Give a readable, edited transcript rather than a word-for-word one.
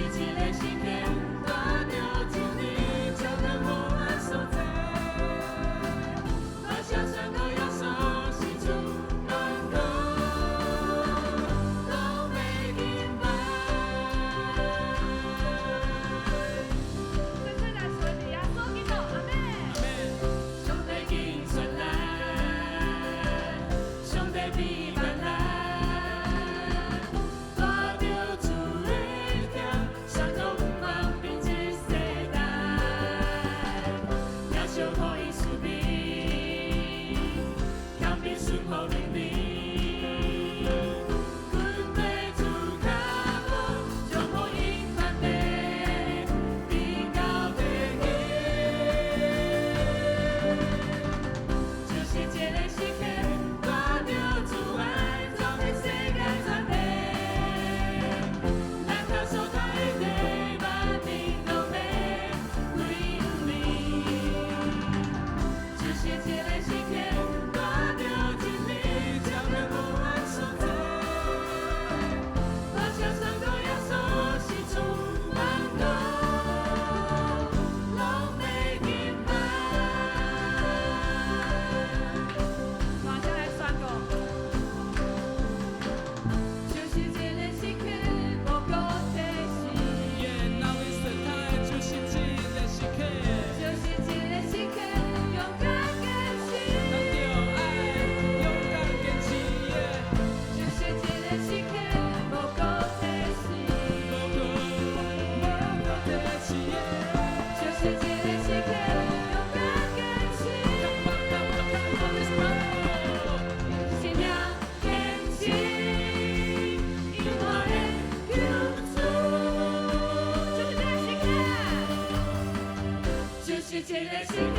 這个時刻，帶著真理，照亮黑暗所在。大聲宣告耶穌是主，萬國攏欲敬拜。這次來說的耶穌基督，阿們。上帝緊傳來，上帝庇萬難，帶著主的疼，宣告毋通變這世代。耶穌予伊慈悲，謙卑順服靈裡，跟隨主腳步，將福音傳遞，直到地極。就是這个時刻，帶著主愛，走遍世界全地，咱頭所在地，萬民攏欲歸向你。就是這个時刻，帶著真理，照亮黑暗所在。大聲宣告耶穌是主，萬國攏欲敬拜。大聲來宣告。就是這个時刻，無閣退時。 Yeah, now is the time，就是這个時刻。就是這个時刻，勇敢堅持。咱著愛勇敢堅持。Yeah。就是這个時刻，無閣退時。無閣無閣退時。Yeah。就是這个時刻，勇敢堅持。 Come on, come on, come on, let's go。信仰堅持，永遠的救主。就是這个時刻，就是這个時刻，